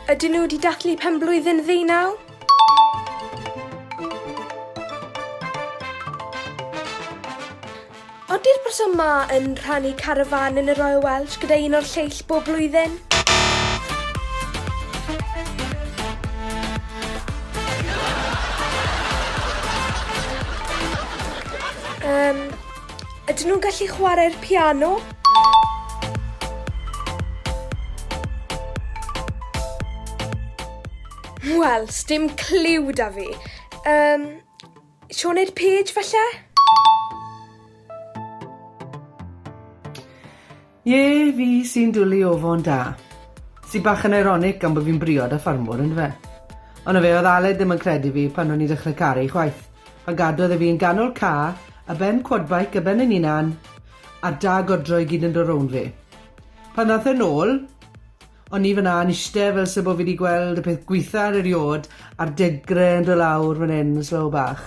Ydyn nhw wedi dathlu pen-blwyddyn ddeunaw? Ody'r person 'ma yn rhannu carafán yn y Royal Welsh gyda un o'r lleill bob blwyddyn? Yym, ydyn nhw'n gallu chwarae'r piano? Wel, sdim cliw 'da fi. Yym, Sioned Page falle? Ie, fi sy'n dwli o fo'n da. Sy bach yn ironic gan bo fi'n briod â ffarmwr yndyfe? Ond 'na fe, o'dd Aled ddim yn credu fi pan o'n i'n dechre caru chwaith. Pan gadodd e fi yn ganol ca, ar ben quad bike ar ben 'yn hunan, a 'da godro i gyd yn do' rownd fi. Pan ddath e nôl, o'n i fan 'na yn ishte fel se bo fi 'di gweld y peth gwitha eriôd a'r degre yn do' lawr fan 'yn slow bach.